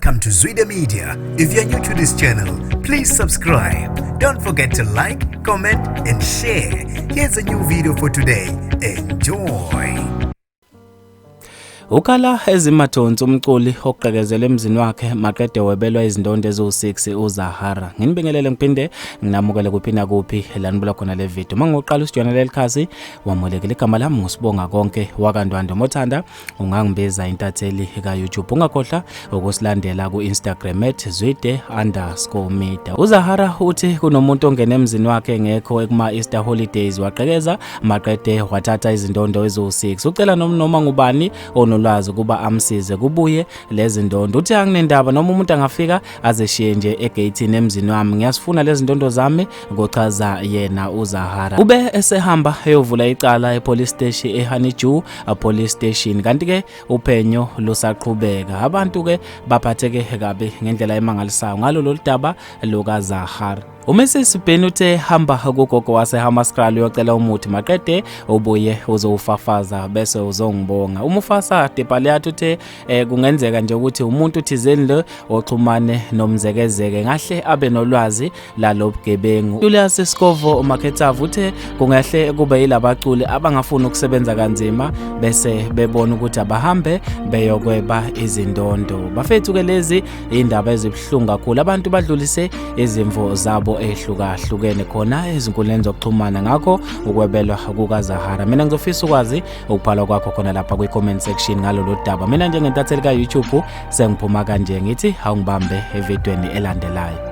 Welcome to Zwida Media. If you're new to this channel, please subscribe. Don't forget to like, comment, and share. Here's a new video for today. Enjoy. Ukhala ezimathonsi umculi oqekezele emzini wakhe maqede webelwa izindondo eziwu-6 uZahara. Nginibingelele ngiphinde nginamukele kuphi nakuphi la nibula khona le video. Uma ngiqala usijoyina leli khasi wamulekile igama lami nguSibonga konke wakaNdwandwe mothanda ungangibiza intatheli ka-YouTube. Ungakhohlwa ukusilandela ku-Instagram at zwide_media. UZahara uthi kunomuntu ongena emzini wakhe ngekho ekuma-Easter holidays wagqekeza maqede wathatha izindondo eziwu-6. Ucela noma ngubani onolwazi ukuba amsize kubuye lezi ndondo. Uthi anginendaba noma umuntu angafika azeshiye nje egeyithini emzini wami, ngiyasifuna lezi ndondo zami, kuchaza yena uZahara. Ube esehamba eyovula icala epolice station eHoneydew Police Station, kanti-ke uphenyo lusaqhubeka. Abantu-ke baphatheke kabi ngendlela emangalisayo ngalo lolu daba lukaZahara. UMrs Ben uthe hamba kugogo waseHammanskraal uyocela umuthi maqede ubuye uzowufafaza bese uzongibonga. UMufasa Depaliat uthe kungenzeka nje ukuthi umuntu thizeni lo oxhumane nomzekezeke ngahle abe nolwazi lalobugebengu. Julius Scovo Makhethavu uthe kungahle kube yilabaculi abangafuni ukusebenza kanzima bese bebona ukuthi abahambe beyokweba izindondo. Bafethu ke lezi indaba ezibuhlungu kakhulu, abantu badlulise izimvo zabo ehlukahlukene khona ezinkundleni zokuxhumana ngakho ukwebelwa kukaZahara. Mina ngizofisa ukwazi ukubhalwa kwakho khona lapha kwi-comment section ngalolu daba. Mina njengentatheli ka-YouTube sengiphuma kanje ngithi awungibambe evidweni elandelayo.